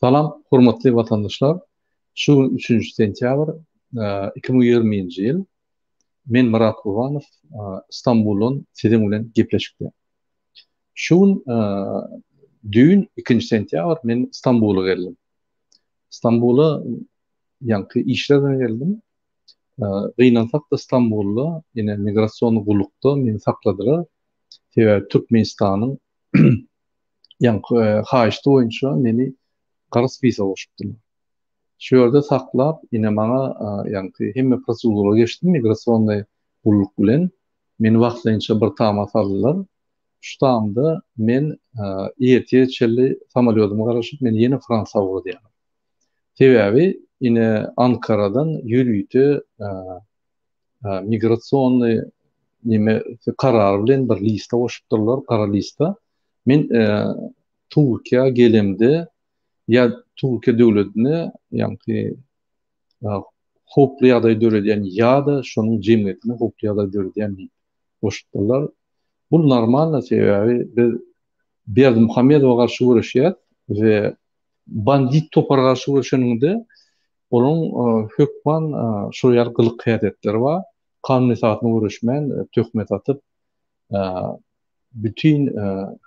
Salam hormatly watandaşlar! Şu gün üçünji sentýabr 2020-nji ýyl. Men Myrat Gurbanow Stambuldan siziň bilen gepleşikde. Şu gün düýn ikinji sentýabr men Stambula geldim. Stambula ýaňky işler bilen geldim. Gynansak-da Stambulda ýene migrasion gullukda meni sakladylar. Sebäbi Türkmenistanyň ýaňky haýyşty boýunça meni gara spisa goşupdylar. Şu ýerde saklap, ine maňa ýaňky hemme prosedura geçdim migrasionnyý gulluk bilen. Meni wagtlaýynça bir tama saldylar. Şu tamda men ertire çenli samolýodyma garaşyp, meni ýene Fransiýa ugradýarlar. Sebäbi ine Ankaradan ýörite migrasionnyý neme karary bilen bir lista goşupdyrlar, gara lista. Men Türkiýä gelemde ýa Türkiýe döwletine ýaňky howply ýagdaý döredýän ýa-da şonuň jemgyýetine howply ýagdaý döredýän diýip goşupdyrlar. Bu normalno sebäbi biz Berdimuhamedowa garşy göreşýäs we bandit topara garşy göreşeniňde olaryň hökman şol ýaly gylyk-häsiýetleri bar. Kanun esasynda göreşmän, töhmet atyp, bütin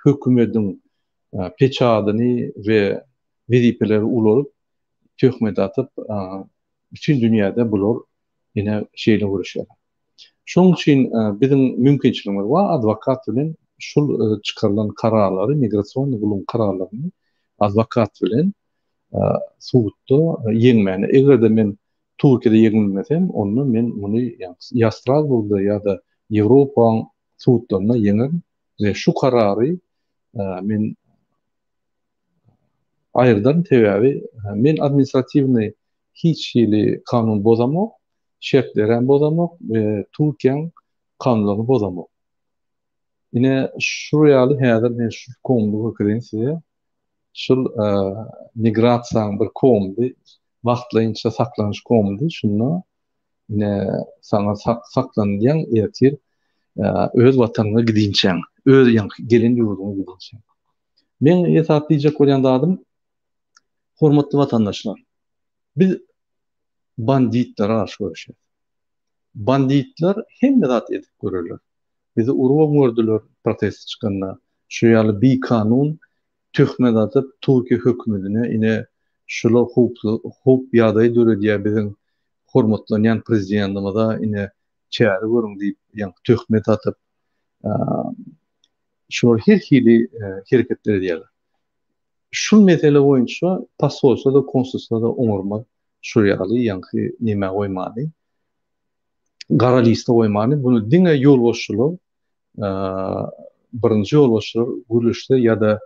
hökümediň peçadyny we wezipeleri ulanyp, töhmet atyp, bütin dünýäde bular ine şeýle göreşýärler. Şonuň üçin biziň mümkinçiligimiz bar, adwokat bilen şul çykarylan kararlary, migrasion gullugyň kararlaryny adwokat bilen sudda ýeňmäne. Eger-de men Türkiýede ýeňilmesem, onda men muny ýa Strasburgda ýa-da Ýewropaň sudlarynda ýeňerin we şu karary men aýyrdaryn, sebäbi men administratiwnyý hiç hili kanun bozamok, şertlerem bozamok we Türkiýäň kanunlaryny bozamok. Ine şu ýaly häzir men şu komdy görkezeýin size. Şul migrasiýaň bir komdy, wagtlaýynça saklanyş komdy. Şunda ine saňa saklanylýaň ertir öz watanyňa gidinçäň, öz ýaňky gelen ýurduňa gidinçäň. Meň esasy diýjek bolýan zadym, hormatly watandaşlar, biz banditlere garşy göreşýäs. Banditler hemme zat edip görerler. Bizi urubam gördüler proteste çykanda. Şu ýaly bikanun töhmet atyp Türkiýe hökümedine ine şular howply howp ýagdaý döredýär biziň hormatlanýan prezidentimize ine çäre görüň diýip ýaňky töhmet atyp şular her hili hereketler edýärler. Şul mesele boýunça posolstwo-da konsulstwo-da oňarmaz şul ýaly ýaňky neme goýmany. Gara lista goýmany muny diňe ýolbaşçylar birinji ýolbaşçylar gürleşse ýa-da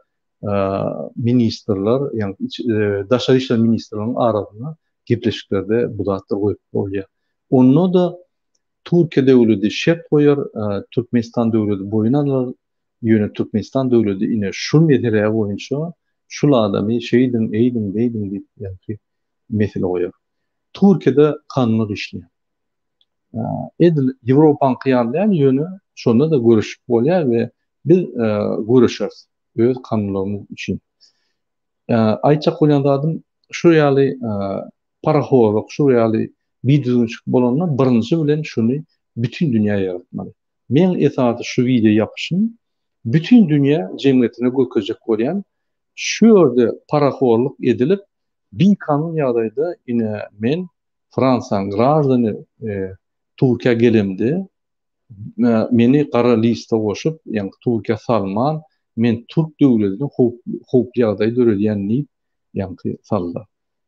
ministrler ýagny daşary işler ministrleriniň arasynda gepleşiklerde bu zatlar goýup bolýar. Onda-da Türkiýe döwleti şert goýar, Türkmenistan döwleti boýun alar, ýöne Türkmenistan döwleti ine şu mesele boýunça şul adamy şeýdiň, eýdiň, beýdiň diýip ýagny mesele goýar. Türkiýede kanunlar işleýär. Edil Ýewropaňky ýaly däl, ýöne şonda-da göreşip bolýar we biz göreşeris öz kanunlarymyz üçin. Aýtjak bolýan zadym şu ýaly parahorlyk, şu ýaly bidüzgünçilik bolanda birinji bilen şuny bütin dünýä ýaratmaly. Meň esasy şu wideo ýapyşym bütin dünýä jemgyýetine görkezjek bolýan şu ýerde parahorlyk edilip bikanun ýagdaýda ine men Fransiýanyň graždany Türkiýä gelemde meni gara lista goşup, ýagny Türkiýä salman, men türk döwletine howply ýagdaý döredýän diýip, ýagny saldylar.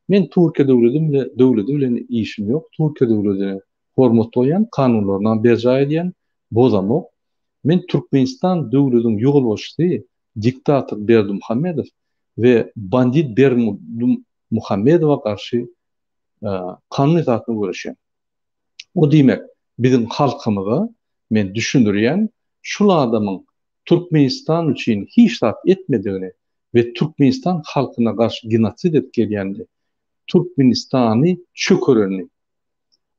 Men Türkiýe döwleti bilen döwleti bilen işim ýok. Türkiýe döwletine hormat goýýan, kanunlaryny berjaý edýän, bozamok. Men Türkmenistan döwletiň ýolbaşçysy diktator Berdimuhamedow we bandit Berdimuhamedowa garşy kanun esasynda göreşýän. O diýmek, biziň halkymyza men düşündirýän, şul adamyň Türkmenistan üçin hiç zat etmedigini we Türkmenistan halkyna garşy genosid edip gelýänini, Türkmenistany çökerenini,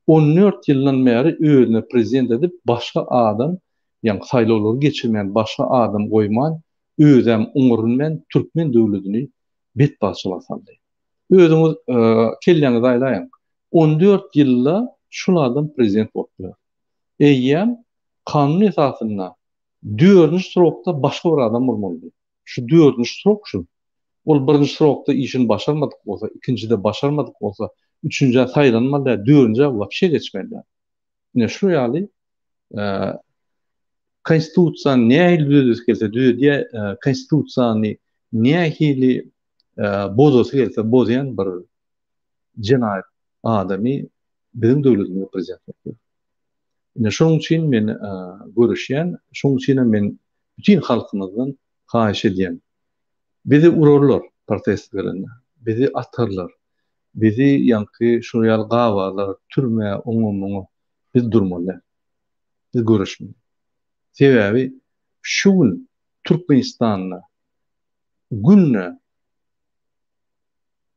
14 ýyldan bäri özüne prezident edip başga adam, ýagny saýlawlary geçirmän başga adam goýman, özem oňarylmän türkmen döwletini betbagtçylyga saldy. Özüňiz kelläňizi aýlaýyň. 14 ýylda şul adam prezident bolup biler. Eýýäm kanun esasynda dördünji srokda başga bir adam bolmalydy. Şu dördünji srok şu. Ol birinji srokda işini başarmadyk bolsa, ikinjide başarmadyk bolsa, üçünjä saýlanmaly däl, dördünjä wapşe geçmeli däl. Ine şu ýaly konstitusiýany nähili düzedesi gelse düzedýär, konstitusiýany nähili bozasy gelse bozýan bir jenaýat adamy biziň döwletimizde prezident bolup dur. Ine şonuň üçin men göreşýän, şonuň üçin hem men bütin halkymyzdan haýyş edýän. Bizi urarlar protest gelende, bizi atarlar, bizi ýaňky şol ýaly gabarlar, türmä, oňa-muňa biz durmaly däl. Biz göreşmeli. Sebäbi şu gün Türkmenistanda günde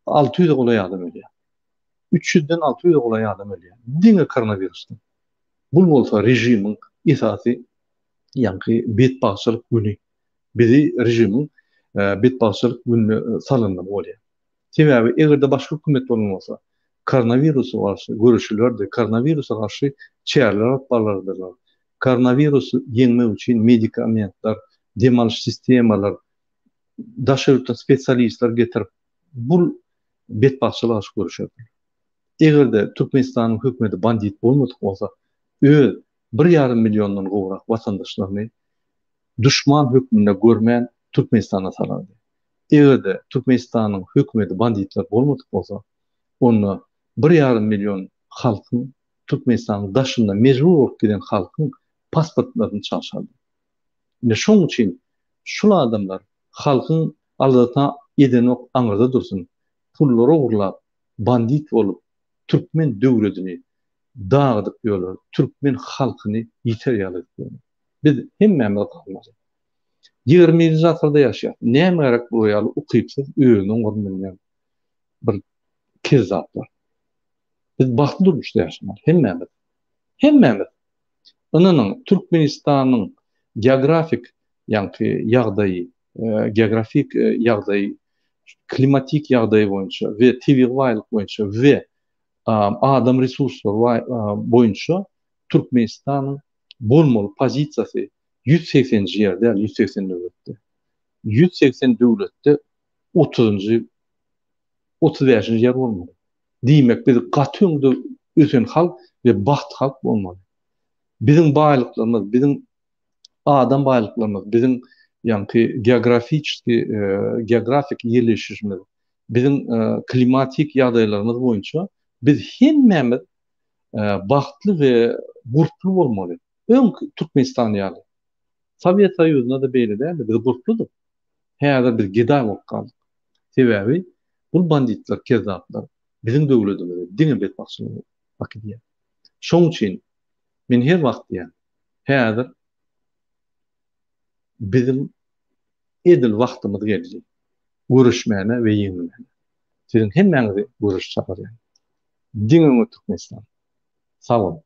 600-e golaý adam ölýär. 300-den 600-e golaý adam ölýär. Diňe koronawirusdan. Bu bolsa režimiň esasy ýaňky betbagtçylyk güni. Bizi režimiň betbagtçylyk gününe salyndygy bolýar. Sebäbi eger-de başga hökümet bolan bolsa, koronawirusa garşy göreşilerdi, koronawirusa garşy çäreler alyp barlardylar. Koronawirusy ýeňmek üçin medikamentler, dem alyş sistemalar, daşary ýurtdan spesialistler getirip, bu betbagtçylyga garşy göreşerdiler. Eger-de Türkmenistanyň hökümeti bandit bolmadyk bolsa, öz bir ýarym milliondan gowrak watandaşlaryny duşman hökmünde görmän Türkmenistana salardy. Eger-de Türkmenistanyň hökümeti banditler bolmadyk bolsa, onda bir ýarym million halkyň Türkmenistanyň daşynda mejbur bolup giden halkyň pasportlaryny çalşardy. Ine şoň üçin şul adamlar halkyň aladasyna edenok aňyrda dursun, pullary ogurlap, bandit bolup türkmen döwledini dagydyp ýörler, türkmen halkyny ýiter ýaly edip ýörler. Biz hemmämiz galmaly. 21-nji asyrda ýaşaýas. Näme gerek bu ýaly ukypsyz, özüni oňaryp bilmeýän bir kezzaplar. Biz bagtly durmuşda ýaşamaly hemmämiz. Hemmämiz. Ynanyň, Türkmenistanyň geografik ýaňky ýagdaýy, geografik ýagdaýy, klimatik ýagdaýy boýunça we tebigy baýlyk boýunça we adam resurslary boýunça Türkmenistanyň bolmaly pozisiýasy 180-nji ýer däl, 180 döwletde. 180 döwletde 30-njy, 35-nji ýer bolmaly. Diýmek, biz gaty öňde ösen halk we bagtly halk bolmaly. Biziň baýlyklarymyz, biziň adam baýlyklarymyz, biziň ýaňky geografiçeskiý, geografik ýerleşişimiz, biziň klimatik ýagdaýlarymyz boýunça biz hemmämiz bagtly we gurply bolmaly. Öňki Türkmenistan ýaly. Sowet Soýuzynda-da beýle däldi, biz gurpludyk. Häzir biz gedaý bolup galdyk. Sebäbi bul banditler, kezzaplar biziň döwletimizi diňe betbagtçylyga äkidýär. Şoň üçin men her wagt diýýän, häzir biziň edil wagtymyz geldi göreşmäne we ýeňilmäne. Siziň hemmäňizi göreşe çagyrýan. Diňe öňe Türkmenistan. Sag boluň.